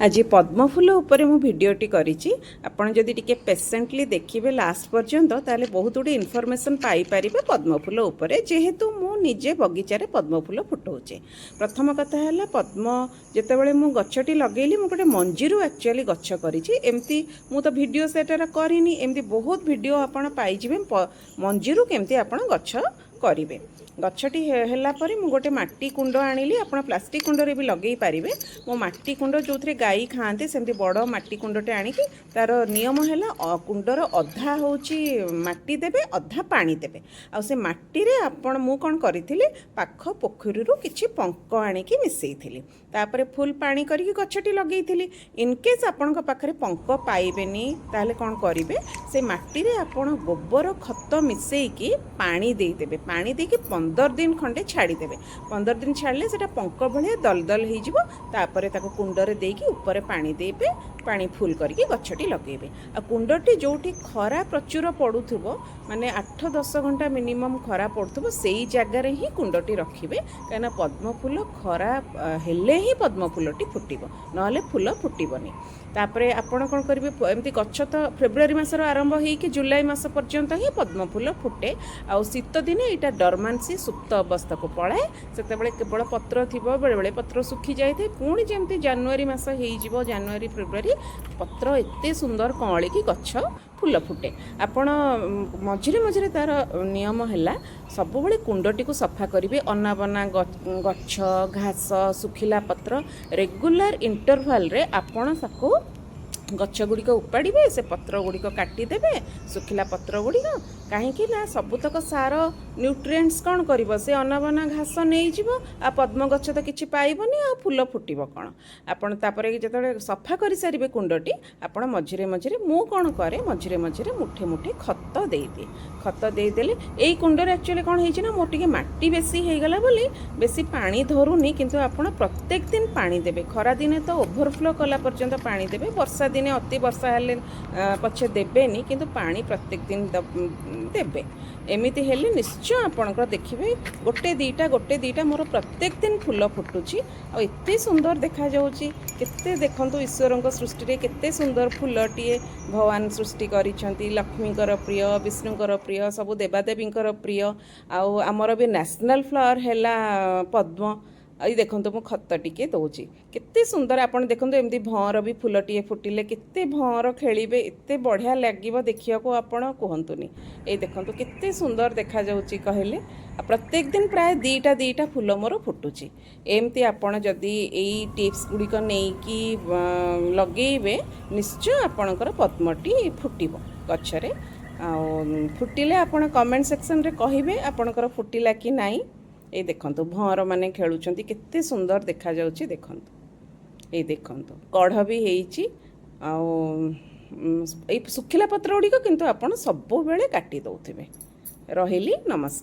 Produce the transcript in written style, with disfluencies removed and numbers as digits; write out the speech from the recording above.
ଆଜି ପଦ୍ମଫୁଲ ଉପରେ ମୁଁ ଭିଡ଼ିଓଟି କରିଛି। ଆପଣ ଯଦି ଟିକେ ପେସେଣ୍ଟଲି ଦେଖିବେ ଲାଷ୍ଟ ପର୍ଯ୍ୟନ୍ତ, ତାହେଲେ ବହୁତ ଗୁଡ଼ିଏ ଇନଫର୍ମେସନ୍ ପାଇପାରିବେ ପଦ୍ମଫୁଲ ଉପରେ, ଯେହେତୁ ମୁଁ ନିଜେ ବଗିଚାରେ ପଦ୍ମଫୁଲ ଫୁଟାଉଛି। ପ୍ରଥମ କଥା ହେଲା, ପଦ୍ମ ଯେତେବେଳେ ମୁଁ ଗଛଟି ଲଗେଇଲି, ମୁଁ ଗୋଟେ ମଞ୍ଜିରୁ ଆକ୍ଚୁଆଲି ଗଛ କରିଛି। ଏମିତି ମୁଁ ତ ଭିଡ଼ିଓ ସେଟାର କରିନି। ଏମିତି ବହୁତ ଭିଡ଼ିଓ ଆପଣ ପାଇଯିବେ, ମଞ୍ଜିରୁ କେମିତି ଆପଣ ଗଛ କରିବେ। ଗଛଟି ହେଲା ପରେ ମୁଁ ଗୋଟେ ମାଟି କୁଣ୍ଡ ଆଣିଲି। ଆପଣ ପ୍ଲାଷ୍ଟିକ୍ କୁଣ୍ଡରେ ବି ଲଗେଇ ପାରିବେ। ମୋ ମାଟି କୁଣ୍ଡ, ଯେଉଁଥିରେ ଗାଈ ଖାଆନ୍ତି, ସେମିତି ବଡ଼ ମାଟି କୁଣ୍ଡଟେ ଆଣିକି ତାର ନିୟମ ହେଲା, କୁଣ୍ଡର ଅଧା ହେଉଛି ମାଟି ଦେବେ, ଅଧା ପାଣି ଦେବେ। ଆଉ ସେ ମାଟିରେ ଆପଣ, ମୁଁ କ'ଣ କରିଥିଲି, ପାଖ ପୋଖରୀରୁ କିଛି ପଙ୍କ ଆଣିକି ମିଶାଇଥିଲି। ତାପରେ ଫୁଲ୍ ପାଣି କରିକି ଗଛଟି ଲଗେଇଥିଲି। ଇନକେସ୍ ଆପଣଙ୍କ ପାଖରେ ପଙ୍କ ପାଇବେନି, ତାହେଲେ କ'ଣ କରିବେ? ସେ ମାଟିରେ ଆପଣ ଗୋବର ଖତ ମିଶାଇକି ପାଣି ଦେଇଦେବେ। ପାଣି ଦେଇକି 15 ଦିନ ଖଣ୍ଡେ ଛାଡ଼ିଦେବେ। 15 ଦିନ ଛାଡ଼ିଲେ ସେଇଟା ପଙ୍କ ଭଳିଆ ଦଲଦଲ ହେଇଯିବ। ତାପରେ ତାକୁ କୁଣ୍ଡରେ ଦେଇକି ଉପରେ ପାଣି ଦେବେ। ପାଣି ଫୁଲ୍ କରିକି ଗଛଟି ଲଗେଇବେ। ଆଉ କୁଣ୍ଡଟି ଯେଉଁଠି ଖରା ପ୍ରଚୁର ପଡ଼ୁଥିବ, ମାନେ 8-10 ଘଣ୍ଟା ମିନିମମ୍ ଖରା ପଡ଼ୁଥିବ, ସେଇ ଜାଗାରେ ହିଁ କୁଣ୍ଡଟି ରଖିବେ। କାହିଁକିନା ପଦ୍ମଫୁଲ ଖରା ହେଲେ ହିଁ ପଦ୍ମଫୁଲଟି ଫୁଟିବ, ନହେଲେ ଫୁଲ ଫୁଟିବନି। ତାପରେ ଆପଣ କ'ଣ କରିବେ? ଏମିତି ଗଛ ତ ଫେବୃଆରୀ ମାସର ଆରମ୍ଭ ହେଇକି ଜୁଲାଇ ମାସ ପର୍ଯ୍ୟନ୍ତ ହିଁ ପଦ୍ମଫୁଲ ଫୁଟେ। ଆଉ ଶୀତ ଦିନେ ଏଇଟା ଡରମାନ୍ସି, ସୁପ୍ତ ଅବସ୍ଥାକୁ ପଳାଏ। ସେତେବେଳେ କେବଳ ପତ୍ର ଥିବ, ବେଳେବେଳେ ପତ୍ର ଶୁଖି ଯାଇଥାଏ। ପୁଣି ଯେମିତି ଜାନୁଆରୀ ମାସ ହେଇଯିବ, ଜାନୁଆରୀ ଫେବୃଆରୀ, ପତ୍ର ଏତେ ସୁନ୍ଦର କଅଁଳିକି ଗଛ ଫୁଲ ଫୁଟେ। ଆପଣ ମଝିରେ ମଝିରେ, ତା'ର ନିୟମ ହେଲା, ସବୁବେଳେ କୁଣ୍ଡଟିକୁ ସଫା କରିବେ। ଅନାବନା ଗଛ, ଘାସ, ଶୁଖିଲା ପତ୍ର ରେଗୁଲାର ଇଣ୍ଟରଭାଲରେ ଆପଣ ତାକୁ ଗଛ ଗୁଡ଼ିକ ଉପାଡ଼ିବେ, ସେ ପତ୍ର ଗୁଡ଼ିକ କାଟିଦେବେ, ଶୁଖିଲା ପତ୍ର ଗୁଡ଼ିକ। କାହିଁକି ନା ସବୁତକ ସାର, ନ୍ୟୁଟ୍ରିଏଣ୍ଟସ୍ କ'ଣ କରିବ? ସେ ଅନାବନା ଘାସ ନେଇଯିବ। ଆଉ ପଦ୍ମ ଗଛ ତ କିଛି ପାଇବନି, ଆଉ ଫୁଲ ଫୁଟିବ କ'ଣ? ଆପଣ ତାପରେ ଯେତେବେଳେ ସଫା କରିସାରିବେ କୁଣ୍ଡଟି, ଆପଣ ମଝିରେ ମଝିରେ, ମୁଁ କ'ଣ କରେ, ମଝିରେ ମଝିରେ ମୁଠେ ମୁଠେ ଖତ ଦେଇଦିଏ। ଖତ ଦେଇଦେଲେ, ଏଇ କୁଣ୍ଡରେ ଆକ୍ଚୁଆଲି କ'ଣ ହେଇଛି ନା, ମୋର ଟିକେ ମାଟି ବେଶୀ ହେଇଗଲା ବୋଲି ବେଶୀ ପାଣି ଧରୁନି। କିନ୍ତୁ ଆପଣ ପ୍ରତ୍ୟେକ ଦିନ ପାଣି ଦେବେ। ଖରାଦିନେ ତ ଓଭରଫ୍ଲୋ କଲା ପର୍ଯ୍ୟନ୍ତ ପାଣି ଦେବେ। ବର୍ଷା ଦିନେ ଅତି ବର୍ଷା ହେଲେ ପଛେ ଦେବେନି, କିନ୍ତୁ ପାଣି ପ୍ରତ୍ୟେକ ଦିନ ଦେବେ। ଏମିତି ହେଲେ ନିଶ୍ଚୟ ଆପଣଙ୍କର ଦେଖିବେ, ଗୋଟେ ଦୁଇଟା, ଗୋଟେ ଦୁଇଟା ମୋର ପ୍ରତ୍ୟେକ ଦିନ ଫୁଲ ଫୁଟୁଛି ଆଉ ଏତେ ସୁନ୍ଦର ଦେଖାଯାଉଛି। କେତେ ଦେଖନ୍ତୁ, ଈଶ୍ୱରଙ୍କ ସୃଷ୍ଟିରେ କେତେ ସୁନ୍ଦର ଫୁଲଟିଏ ଭଗବାନ ସୃଷ୍ଟି କରିଛନ୍ତି। ଲକ୍ଷ୍ମୀଙ୍କର ପ୍ରିୟ, ବିଷ୍ଣୁଙ୍କର ପ୍ରିୟ, ସବୁ ଦେବାଦେବୀଙ୍କର ପ୍ରିୟ। ଆଉ ଆମର ବି ନ୍ୟାସନାଲ୍ ଫ୍ଲାୱାର ହେଲା ପଦ୍ମ। ଏଇ ଦେଖନ୍ତୁ, ମୁଁ ଖତ ଟିକେ ଦେଉଛି। କେତେ ସୁନ୍ଦର ଆପଣ ଦେଖନ୍ତୁ, ଏମିତି ଭଅଁର ବି ଫୁଲଟିଏ ଫୁଟିଲେ କେତେ ଭଅଁର ଖେଳିବେ, ଏତେ ବଢ଼ିଆ ଲାଗିବ ଦେଖିବାକୁ, ଆପଣ କୁହନ୍ତୁନି। ଏଇ ଦେଖନ୍ତୁ, କେତେ ସୁନ୍ଦର ଦେଖାଯାଉଛି କହିଲେ। ଆଉ ପ୍ରତ୍ୟେକ ଦିନ ପ୍ରାୟ ଦୁଇଟା ଦୁଇଟା ଫୁଲ ମୋର ଫୁଟୁଛି। ଏମିତି ଆପଣ ଯଦି ଏଇ ଟିପ୍ସ ଗୁଡ଼ିକ ନେଇକି ଲଗେଇବେ, ନିଶ୍ଚୟ ଆପଣଙ୍କର ପଦ୍ମଟି ଫୁଟିବ ଗଛରେ। ଆଉ ଫୁଟିଲେ ଆପଣ କମେଣ୍ଟ ସେକ୍ସନରେ କହିବେ ଆପଣଙ୍କର ଫୁଟିଲା କି ନାହିଁ। ଏଇ ଦେଖନ୍ତୁ, ଭଅଁର ମାନେ ଖେଳୁଛନ୍ତି, କେତେ ସୁନ୍ଦର ଦେଖାଯାଉଛି ଦେଖନ୍ତୁ। ଏଇ ଦେଖନ୍ତୁ, କଢ଼ ବି ହେଇଛି। ଆଉ ଏଇ ଶୁଖିଲା ପତ୍ର ଗୁଡ଼ିକ କିନ୍ତୁ ଆପଣ ସବୁବେଳେ କାଟି ଦେଉଥିବେ। ରହିଲି, ନମସ୍କାର।